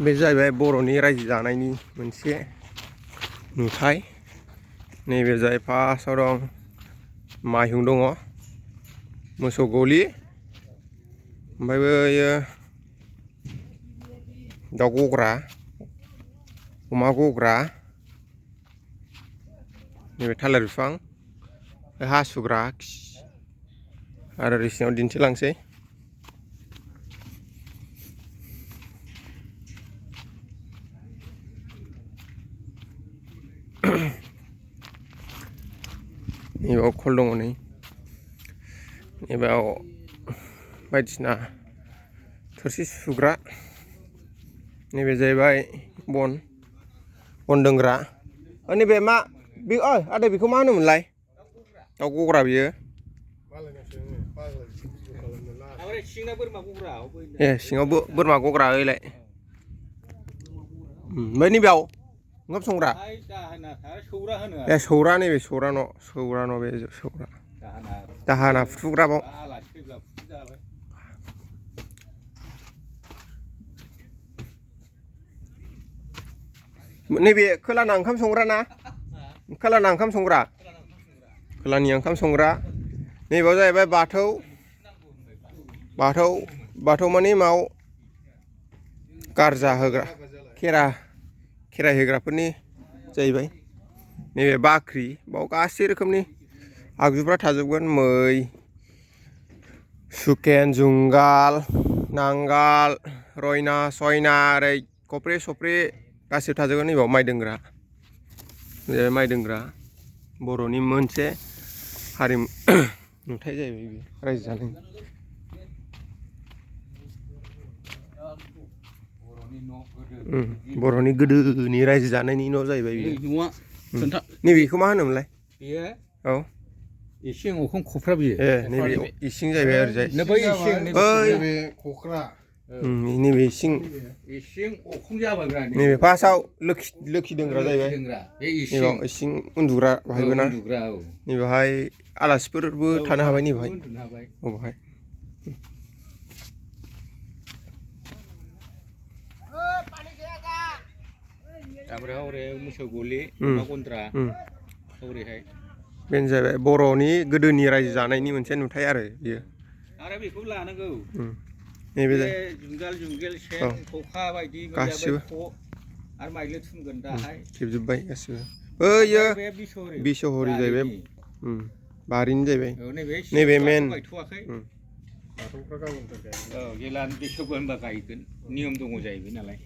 बे जाहैबाय बर'नि रायजो जानायनि मोनसे नुथाय। नैबे जाय फार्स्टआव दं माइहुं दङ, मोसौ गलि, ओमफ्राय बैयो दाउ गग्रा, अमा गग्रा, नैबे थालिर बिफां, हासुग्रा आरो ओरै सिङाव दिन्थिलांसै। नैबेयाव खल दङ, नैबेयाव बायदिसिना थोरसि सुग्रा, नैबे जाहैबाय बन दोनग्रा। नैबे मा बे आदै बेखौ मा होनोमोनलाय? दाउ गग्रा बियो। ए सिङाव बोरमा गग्रा ओइलाय। ओमफ्राय नैबेयाव ओंखाम संग्रा ए सौरा, नैबे सौरा न' बे सौरा दाहोना फुथुग्रा बाव। नैबे खोलाना ओंखाम संग्रा ना? खोलाना ओंखाम संग्रा, खोलानि ओंखाम संग्रा। नैबेयाव जाहैबाय बाथौ माने माव गारजा होग्रा, खेराइ होग्राफोरनि जाहैबाय। नैबे बाख्रि, बाव गासै रोखोमनि आगजुफ्रा थाजोबगोन। मै, सुकेन, जुंगाल, नांगाल, रयना सयना, ओरै खफ्रि सफ्रि गासिबो थाजोबगोन। नैबाव माइ दोनग्रा, माइ दोनग्रा बर'नि मोनसे हारिमु नुथाय जाहैबाय बे रायजो जानायनि। बर'नि गोदोनि रायजो जानायनि न' जाहैबाय बेयो। नैबेखौ मा होनोमोनलाय? औ इसिं अखं खफ्रा बियो। ए नैबे इसिं जाहैबाय ओरैजाय। नैबे खख्रा। नैबे इसिं अखं जाबायब्रा। नैबे फार्स्टआव लोखि दोनग्रा जाहैबाय। बे नैबाव इसिं उन्दुग्रा बाहायबो ना? नैबेवहाय आलासिफोरबो थानो हाबाय नैबेहाय। अबहाय ओमफ्राय हरै मोसौ गलि, अमा गन्द्रा हरैहाय। बेनो जाहैबाय बर'नि गोदोनि रायजो जानायनि मोनसे नुथाय आरो बियो। आरो बेखौ लानांगौ, नैबे जुंगाल सेन खखा बायदि गासिबो आरो माइलि थुनगोन दाहाय खेबजोब्बाय गासिबो। बैयो बिसहरि जाहैबाय, बारिनि जाहैबाय। नैबे मेन जेला बिसहरि होनबा गायगोन, नियम दङ जाहैबाय नालाय।